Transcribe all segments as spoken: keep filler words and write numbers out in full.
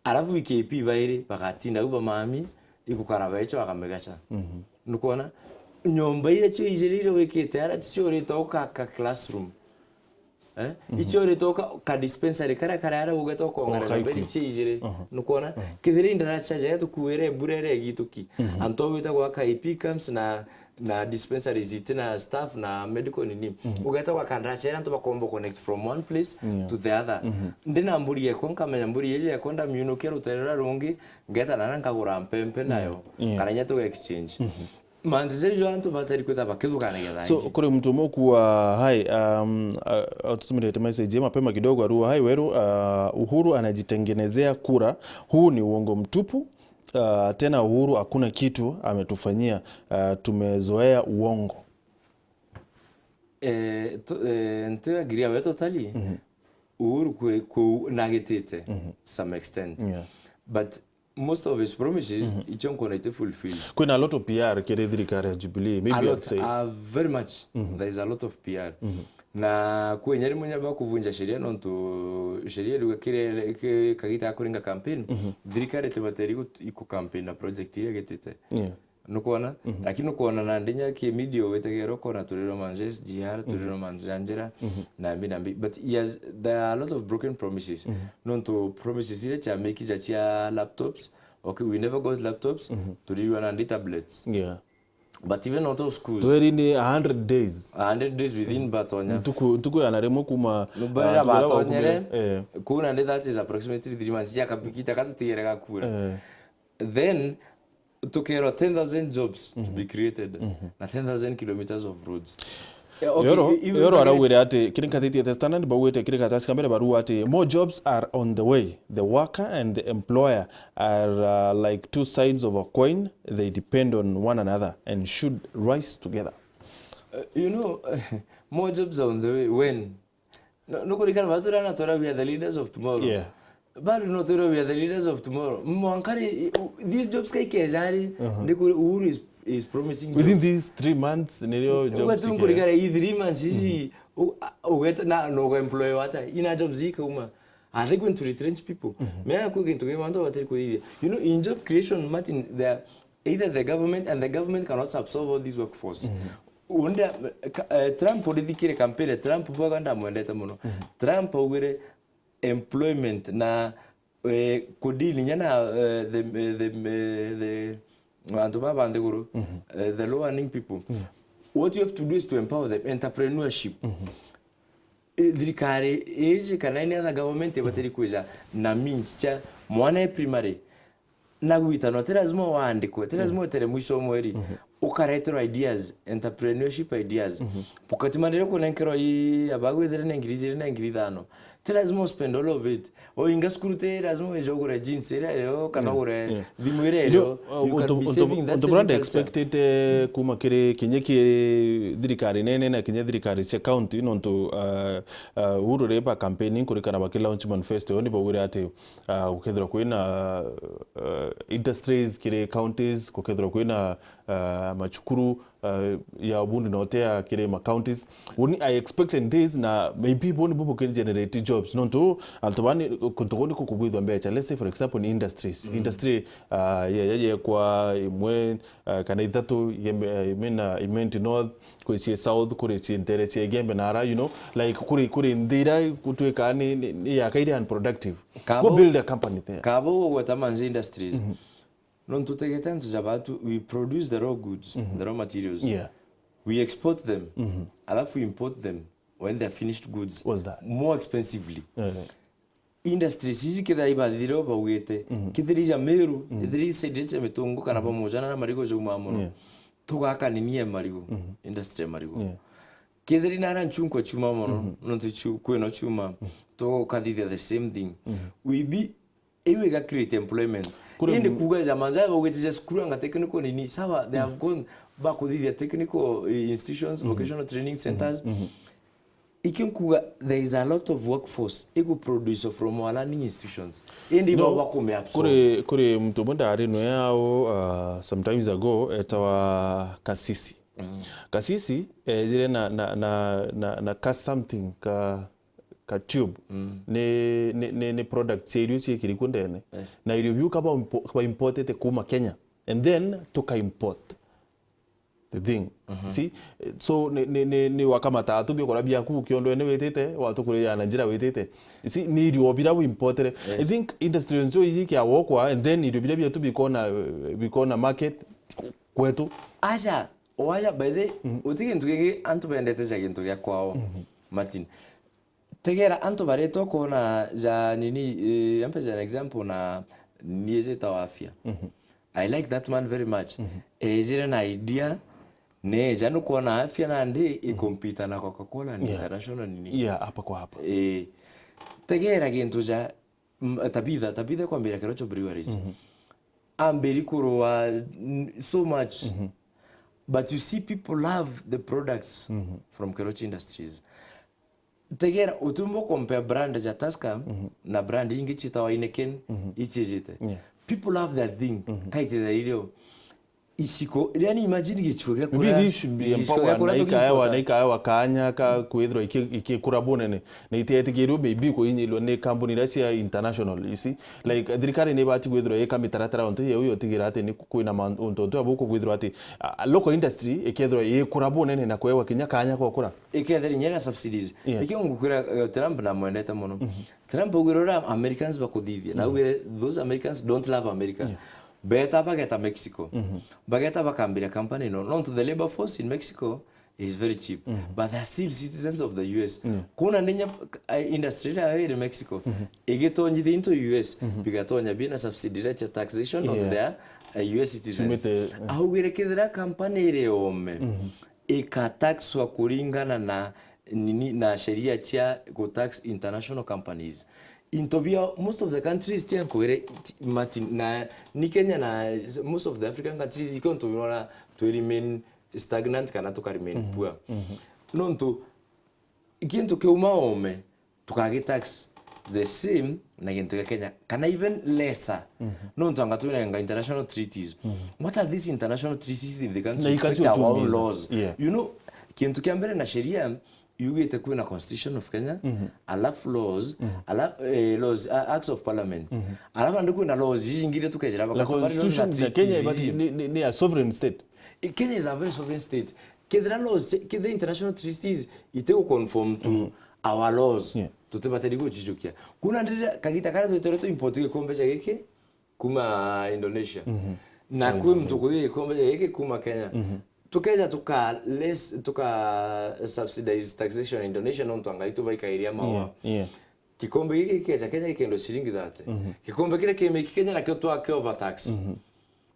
Arabu i K P bairi bagatinda au bamami, igukara becho akamigacha. Mhm. Nukwona? Nyomba iria cio ijiri iria wikite ara, ticio urite uka ka classroom. Eh? Mhm. Icio urite uka ka dispensary karia kari ara ugeta ukongera nyomba iria cio ijiri. Aha. Nukwona? Aha. Kethira indaracha jaria tukuire mbura iria igituki. Mhm. Antu au wita gwaka I P camps na na dispensaries iti na staff na medical nini. Mhm. Ugeta gwaka ndaracha iria antu bakomba connect from one place, yeah, to the other. Mhm. Ndina mburi yekwa, nkamenya mburi iji yekwa ndamiunukia rutere ruria rungi, ngeta nara nkagura mpempe nayo. Yeah. Kana inya tuga exchange. Mhm. Mantu jau antu batari kwitha bakithukanagia thaa iji. So, kuri muntu umwe ukuwa, hi, um, uh, atutumirite message ya mapema kidogo, arua, hi Weru, uh, Uhuru anajitengenezea kura. Huu ni uongo mtupu. Uh, tena Uhuru hakuna kitu ametufanyia, uh, tumezoea uongo. Eh, tu-, eh, nti agree we totally. Mhm. Uhuru kwi-, ku-, nagitite, mhm, to some extent. Yeah. But most of his promises, mhm, icio nkona iti fulfilled. Kwina a lot of P R kiri thirikari ya Jubilee, maybe I'd say. A lot, uh, very much. Mhm. There is a lot of P R. Mhm. Na kwi inya rimwe nyamba kuvunja sheria nontu sheria iriuga kiri, ki-, kagita ga kuringa campaign, mhm, thirikari itibateri gut-, iku campaign na project iria igitite. Yeah. Nukwona? Mhm. Lakini nukwona nandi nya ki media witegera ukona turirwa mantu ja S G R, mhm, turirwa mantu ja njira, mhm, na mbi na mbi. But yes, there are a lot of broken promises. Mhm. Nontu promises iria ciamikija cia laptops, okay, we never got laptops, mhm, turirwa nandi tablets. Yeah. But even not all schools. Tweri ni a hundred days. A hundred days within, mhm, batonya. Ntuku, ntuku ya na rimwe kuma, nubera ah, ntuku ya batonyere, eh. Kuu nandi that is approximately three months. Cia kapikita katutigere gakura. Eh. Then, tukerwa ten thousand jobs to be, mhm, created, mhm, na ten thousand kilometers of roads. Eh, okay, yoro, i-, i-, yoro i-, araugire ati, kiri nkathitie The Standard, baugite kiri karatasi ka mbere barua ati, "More jobs are on the way. The worker and the employer are, uh, like two sides of a coin. They depend on one another and should rise together." Uh, you know, more jobs are on the way. When? No, nukurikana batu ria na twira we are the leaders of tomorrow. Yeah. Bado no twira we are the leaders of tomorrow. Mwanka ri, u-, these jobs kai keja ri, uh-huh, ndi kuri Uhuru is, is promising jobs. Within these three months, nirio jobs. Ugatu nkurikana i three months ici, mm-hmm, u-, a-, ugeta na, no go employ wata, ina jobs ikauma. Are they going to retrench people? Mm-hmm. Mea kwi gintu ki bantu batari kuthithia. You know, in job creation, Martin, there either the government, and the government cannot absorb all this workforce. Mhm. Unda, ka-, eh, Trump urithikire campaign, Trump bwaga ndamwendete muno. Mhm. Trump augire employment na, eh, kudeal inya na, eh, the, eh, the, eh, the, antu baba nthiguru, mhm, eh, the low earning people. Mhm. What you have to do is to empower them, entrepreneurship. Mhm. I-, thirikari iji kana any other government ibatiri kwija na means cia mwana e primary na gwitanwa, ti lazima waandikwe, ti lazima, mhm, wetere mwisho wa mweri, mhm, ukareterwa ideas, entrepreneurship ideas. Mhm. Pocket money iria ukunenkerwa i aba gwithire na ngiri ijiri na ngiri ithano, ti lazima uspend all of it. Oinga cukuru ti lazima wije ugure jeans iria irio kana, mm, ugure, yeah, thimu iria irio. You can be saving that saving culture. Untu buria nda-expectite kuma kiri kinya ki thirikari nene na kinya thirikari cia county, nontu, uh, uh, Uhuru ri ba campaigning kurikana baki launch manifesto, ni baugire ati, uh, gukethirwa kwina, uh, industries kiri counties, gukethirwa kwina, uh, macukuru, uh, ya ubundi na utea kiri ma counties. Uni, I expected this, na maybe buni bubu kiri generate jobs. Nontu antu bani kuntu kuni kukubwithwa mbecha. Let's say for example ni industries. Mm. Industry, uh, ya, ya, yekwa imwe, uh, kana ithatu, Igembe, uh, imena, Imenti North, kuri cie South, kuri cie ntere cia Igembe na ara, you know, like kuri, kuri nthi ira gutwika ni, ni, ni yaka iri unproductive. Go build a company there. Kabo ugweta manzi industries. Mhm. Nontu tegete antu ja batu, we produce the raw goods, mhm, the raw materials. Yeah. We export them, mhm, alafu we import them when they're finished goods. What's that? More expensively. Yeah, yeah. Industries ici kethira ibathire o baugite, mhm, kethira ija Meru, mhm, kethira ija side cia Mitungu kana, mhm, pamoja na marigo jaumaa mono. Yeah. Tugaka nini ya marigo, mhm, industry ya marigo. Yeah. Kethira nara nchunkwa chuma mono, mhm, nontu chu-, kwino chuma, mhm, tukathithia the same thing. Mhm. We be Iu iga create employment. Kuri indi m- kuuga ja manza baugite ja cukuru anga technical nini, sawa, they have gone bakuthithia technical, eh, institutions, mhm, vocational training centers. Mhm, mhm. Ikio nkuuga, there is a lot of workforce iku produce from our learning institutions. Indi no, bo bakume absorb. Kuri, kuri muntu umwe ndari nwe ao, uh, sometimes ago, etawa Kasisi. Mm. Kasisi, ejire na, na, na, na, na ka something, ka ka tube, ni, ni, ni, ni product cia irio ciikiri ku ndene. Yes. Na irio biu ka ba impo-, ba importete kuma Kenya. And then tuka import the thing. See? So, ni, ni, ni, ni wakamata tu biakura biaku kiondwene witite, watukuria na njira witite. See, ni irio bira wimpotere. I Yes. think industry njo iji kia wokwa, and then irio bira biatu bikona, bikona market kwetu. Acha, o acha, by the way, uti gintu kingi antu bendete ja gintu gia kwao. Martin. Tegera antu baritwa kwona ja nini, eh, ampe ja an example na ni ejeta wa afya. I like that man very much. Ejire na idea, neja nukwona afya nandi ikompita na Coca-Cola ni Yeah. international nini. Yeah, hapa kwa hapa. Eh, tegera gintu ja, mm, Tabitha, Tabitha kwambira Kerocho Breweries. Ambiri kurua, mm, so much. But you see people love the products from Kerocho Industries. Tegera, utumbo compare brand ja Tusker na brand ingi ciitawa Heineken, icijite. Yeah. People love that thing. Kaitithira irio. Iciko, yani imagine giciko gia Maybe kuria, they should be giciko gia empowered kuria na ikaewa, tukimpota. Na ikaewa kanya ka kwithirwa iki-, ikikura bunene. Na itietigirwe maybe kuinyilwa ni kambuni iria cia international, you see. Like, thirikari ni ibati kwithirwa ika mitaratara untu yeu yotigira ati ni kwina ma-, untu untu abu kwithirwa ati, a, a local industry ikethirwa ikura bunene na kuewa kinya kanya gokura. Ikethira inya na subsidies. Yeah. Ikio ngukwira, eh, Trump namwendete muno. Trump augire uria Americans bakuthithia. Na augire those Americans don't love America. Yeah. Beta bageta Mexico. Bageta bakambira company no. Nontu the labor force in Mexico is very cheap. But they are still citizens of the U S. Kuna ndinya, eh, industry iria iri Mexico. Igitonyithia into U S. Bigatonya bina subsidy iria cia taxation nontu Yeah. they are, eh, U S citizens. Cumite, eh. Augire kethira company iri ome. Ikataxwa kuringana na nini, na sheria cia gutax international companies. Into bia most of the countries tia nkwire, ti-, Martin, na ni Kenya na most of the African countries ikio ntu nona twi remain stagnant kana tuka remain poor. Nontu kintu kiuma ome, tukagitax the same na gintu gia Kenya, kana even lesser. Nontu anga twinenga international treaties. What are these international treaties if they can't Na respect our own ikacitumiza. Laws? Yeah. You know, kintu kia mbere na sheria yugite kwina Constitution of Kenya, alafu laws, ala-, eh, laws, uh, acts of parliament. Alafu andi kwina laws iria ingi iria tukejera Like baka customary laws na constitution, Kenya treaties ibati-, iji. Ni, ni, ni a sovereign state. Eh, Kenya is a very sovereign state. Kethira laws, kethira international treaties ite gu conform to our laws, Yeah. tutibatari gucijukia. Kuna ndira kagita karia twitore tu import gikombe ja giki kuma Indonesia. Na China, kwi muntu kuthi gikombe ja giki kuma Kenya. Tukeja tuka less, tuka subsidize taxation Indonesia nontu angai tubaikairia mawa. Yeah, yeah. Gikombe giki gikeja Kenya gikendwa ciringi thirty. Gikombe kiria kimiki Kenya nakio twake overtax.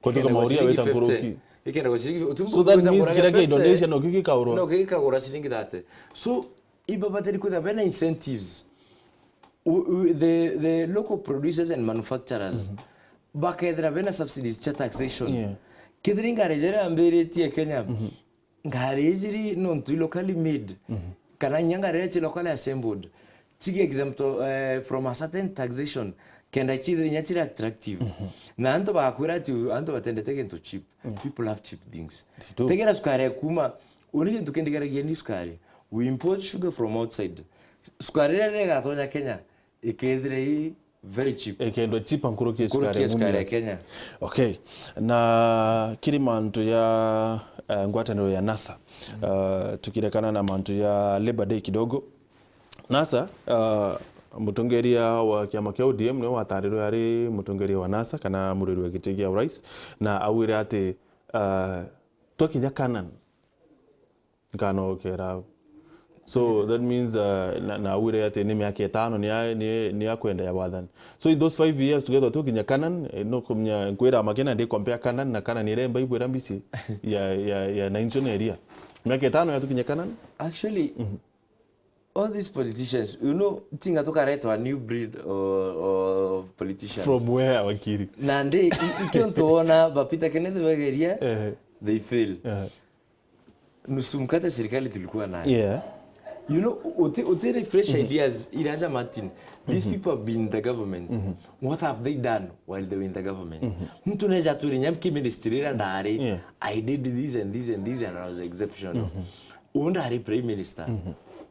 Kutuka Ikenda kwa mauria ciringi weta fifty. Nkuruki. Ikenda kwa ciringi, utumbu So that kwenda means ngura kia kia fifty, Indonesia no kiki kauro. No kiki kagura ciringi thirty. So, ibabateri kwitha bena incentives. U-, u-, the, the local producers and manufacturers, bakethira bena subsidies cia taxation. Yeah. Kethira ingari jere ambiritie Kenya, ngari ijiri nontu i locally made, kana inya ngari iria ci locally assembled, cige exempt, eh, from a certain taxation, kenda cithire inya ciri attractive. Na antu bagakwira ati antu batendete gintu cheap. People love cheap things. They do. Tegera sukari ekuma, uni gintu kindigaragia ni sukari. We import sugar from outside. Sukari iria igatonya Kenya, ikethire i very cheap. Ikendwa cheaper nkuruki ya Nkuruki sukari ya ya sukari ya Mumias. Kenya. Okay. Na kiri mantu ya, eh, ngwataniro ya NASA. Eh, tukirekana na mantu ya Labor Day kidogo. NASA, eh, mutongeria wa kiama kia O D M niwe watarirwe ari mutongeria wa NASA kana muriri wa giti gia urais, na augire ati, eh, twakinya Canaan, nkanokera au. So that means, uh, na, na augire ati ni miaka itano ni ya, ni, ni ya kwenda ya wathani. So in those five years together tukinya Canaan, eh, no kumenya nkwira makena ndi compare Canaan na Canaan ire Bible ira mbisi ya, ya, ya Nainson area. Miaka itano ya tukinya Canaan? Actually, all these politicians, you know, tinga tukaretwa a new breed of, of politicians. From where, wakiri? Na ndi, i-, ikio ntuona ba Peter Kenneth bageria, Eh. they fail. Eh. Nusu mkate serikali tulikuwa nayo. Yeah. You know, uti, uti refresh ideas iraja Martin. These people have been in the government. What have they done while they were in the government? Mtu neja atwire nyamki ministry ira ndari, Yeah. I did this and this and this and I was exceptional. Uyu ndari prime minister.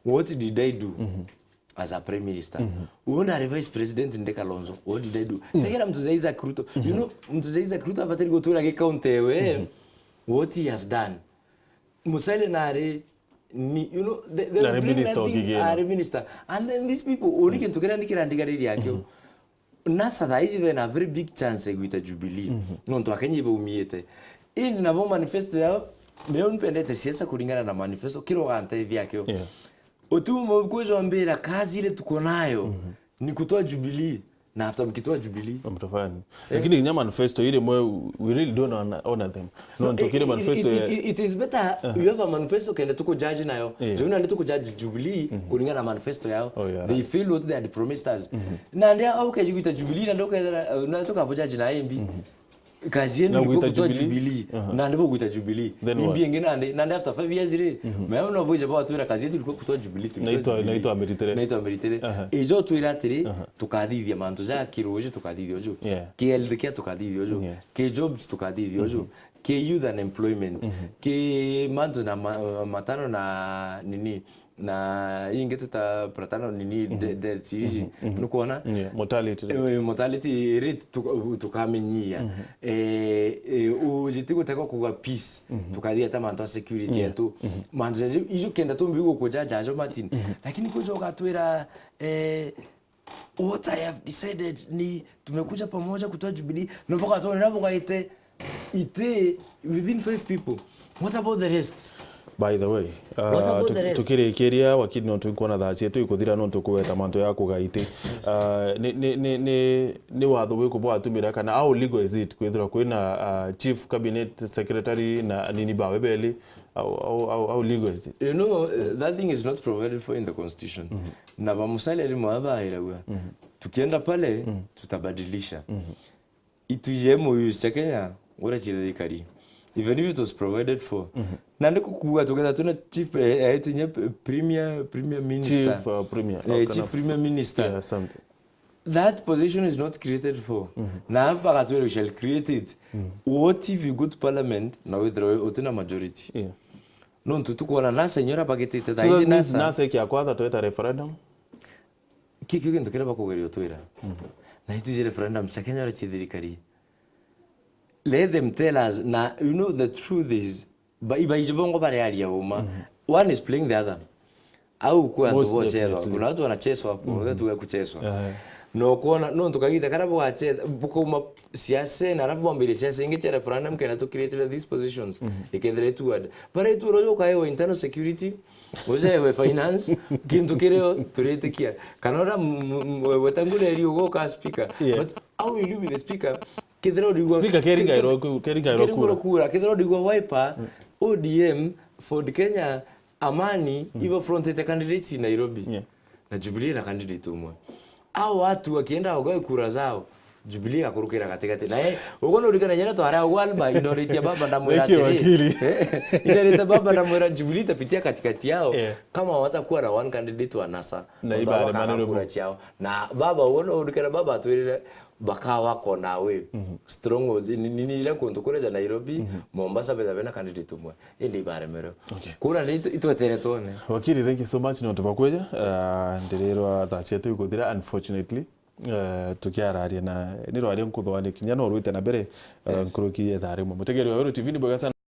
What did I do? as a prime minister. Uyu ndari vice president ndi Kalonzo. What did I do? Tegera mtu za Isaac Ruto. You know, mtu za Isaac Ruto abatari gutwira gi county we what he has done. Musalia nari ni, you know, they, they will bring nothing. Ari minister. And then these people, uri kintu kiria ni kirandigariria akio. NASA thaa ici bena very big chance ya gwita Jubilee. Nontu Akenya ibaumiite. Ini nabo manifesto yao, meo nipendete siasa kuringana na manifesto, kira ugantethia akio. Yeah. Utu mwe kwizwa mbira kazi ile tuko nayo ni kutoa Jubilee, na after mkitoa Jubilee. Mtafanya. Lakini kinya manifesto ile mwe, we really don't honor, honor them. No, ntukire it, manifesto it, ya it, it is better you have a manifesto kende tuku judge nayo. Yeah. Juu nandi tuku judge Jubilee kuringana na manifesto yao. Oh, yeah, they failed what they had promised us. Na ndia au kejigwita Jubilee na ndoka na tuka judge na A M B. Kazi yenu ilikuwa kutoa Jubilee. Na ndipo gwita Jubilee. Imbi ingi nandi, nandi after five years ri, mea no bwije ba twira kazi yetu ilikuwa kutoa Jubilee. Naitwa, naitwa Ameritire. Naitwa Ameritire. Ijo twira atiri, tukathithia mantu ja kiruji tukathithia uju. Yeah. Ki health care tukathithia uju. Yeah. Ki jobs tukathithia uju. Ki youth unemployment. Ki mantu na ma-, matano na nini, na ingi tuta platano nini de-, deaths iji. Nukwona? Yeah, mortality rate. Eh, mortality rate tuka-, tukamenyia. Eh, eh, ujiti guteka kuga peace. Tukathia ta mantu a security yetu. Mantu ja ijo kenda tumbi gukuja jajo Martin. Lakini kuja ugatwira, eh, what I have decided ni tumekuja pamoja kutoa Jubilee. No mpaka tuone na bugaite ite within five people. What about the rest? By the way, uh, tukirikiria, wakili, no twinkuona thaa cietu ikuthira, no tukuweta mantu ya kugaiti. Uh, ni, ni, ni, ni, ni watho wiku bwatumira kana how legal is it kwithirwa kwina, uh, chief cabinet secretary na nini bawe beli? How, how, how, how legal is it? You know, uh, that thing is not provided for in the constitution. Na ba Musalia rimwe abairagua. Tukienda pale, tutabadilisha. Ituje M O Us cia Kenya, ura chire thirikari. Even if it was provided for. Na ndi kukuga tugetha tuna chief, eh, eh, tunye p-, premier, premier minister. Chief, uh, premier. Eh, chief premier minister. Yeah, something. That position is not created for. Na bagatwira we shall create it. What if you go to parliament na withdraw utina majority? Yeah. Nontu tukwona NASA inyora bagitite thaa ici NASA. NASA ikia kwatha tweta referendum? Kikio kintu kiria bakugeria utwira. Na ituje referendum cia Kenya ura ci thirikari. Let them tell us. Na you know the truth is, ba-, ibaiji bongo bariaria uma. One is playing the other. Au kwa antu bochethwa. Kuna watu wanachezwa hapo, watu wa kuchezwa. Na ukwona, no tukagita kana bwachethwa, bukauma siasa, na alafu bwambire siasa ingi cia referendum, kena tu create these positions. Ikethira itu word. Bara itu rojo kae wa internal security, ujewe finance, kintu kirio turitikia. Kana ura m-, m-, m-, Wetangula eri ugo ka speaker. Yeah. But how will you be the speaker? Kethira urigwa speaker keringairwo ku-, keringairwo kura. Kura. Kethira urigwa Wiper, O D M, Ford Kenya, Amani, ibo frontete candidates in Nairobi. Yeah. Na Jubilee na candidate umwe. Au watu wakienda wagawe kura zao, Jubilee gakurukira katikati. Na eh, ugo no urikana nyara twara au Alba, inoritia baba ndamwira atiri. Inoritia baba ndamwira Jubilee itapitia katikati yao. Yeah. Kama watakuwa na one candidate wa NASA. Na ibaremanirwe kura ciao. Na baba ugo no urikana baba atwirire bakawa kona we. Strongholds, ni, ni, ni ira kuntu kuria ja Nairobi, Mombasa betha bena candidate umwe. Indi ibaremerwe. Okay. Kuna ni itu-, itwetere twone. Wakili, thank you so much, nontu bwa kwija. Ah, ndirirwa thaa cietu ikuthira, unfortunately. Eh, tukiararia na, ni rwaria nkuthwani kinya no rwite na mbere, eh, nkuruki ya thaa rimwe. Mutegeri wa Weru T V ni bwega sana.